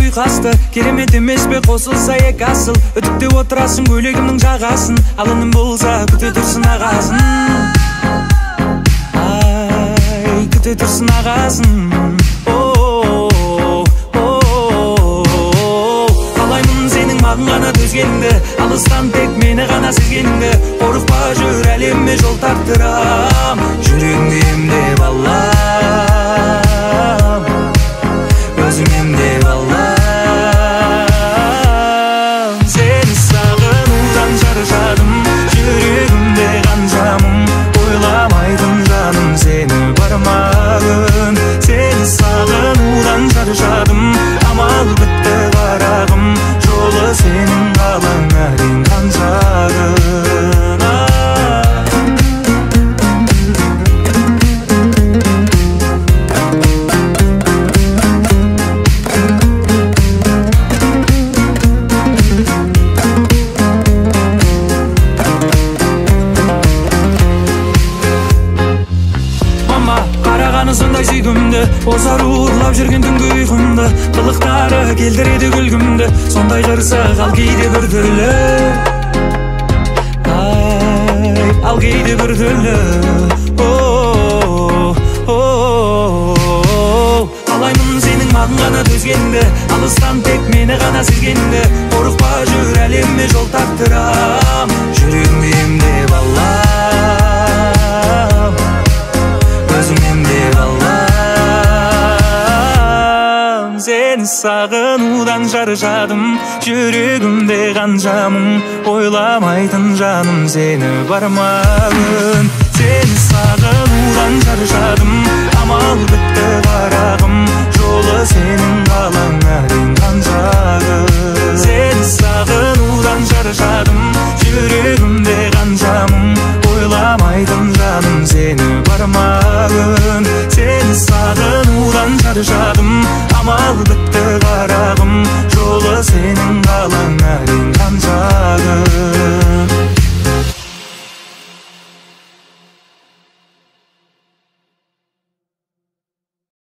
ұйқасты. Керемет емес пе қосылса екі асыл. Үтіктеп отырасың көйлегімнің жағасын. Ал інім болса күте тұрсын ағасын. Ай, күте тұрсын ағасын. Қалаймын сенің маған ғана төзгеніңді, алыстан тек мені ғана сезгеніңді. Қорықпа жүр, әлемме жол тарттырам. Жүрегіңді емдеп алам, өзім емдеп алам. Сені сағынудан шаршадым, жүрегімде қанша мұң. Ойламайтын жаным сені бар ма күн. Сені сағынудан шаршадым, амал бітті қарағым. Жолы сенің қалаңа дейін қанша күн. Сондай сүйкімді, озар ұрлап жүрген түнгі ұйқымды. Қылықтары келтіреді күлкімді, сондай қырсық ал кейде біртүрлі. Ай, ал кейде біртүрлі. Қалаймын сенің маған ғана төзгеніңді, алыстан тек мені ғана сезгеніңді. Қорықпа жүр, әлемме жол тарттырам. Жүрегіңді емдеп алам, өзім емдеп алам. Сені сағынудан шаршадым, жүрегімде қанша мұң. Ойламайтын жаным сені бар ма күн. Сені сағынудан шаршадым, амал бітті қарағым. Жолы сенің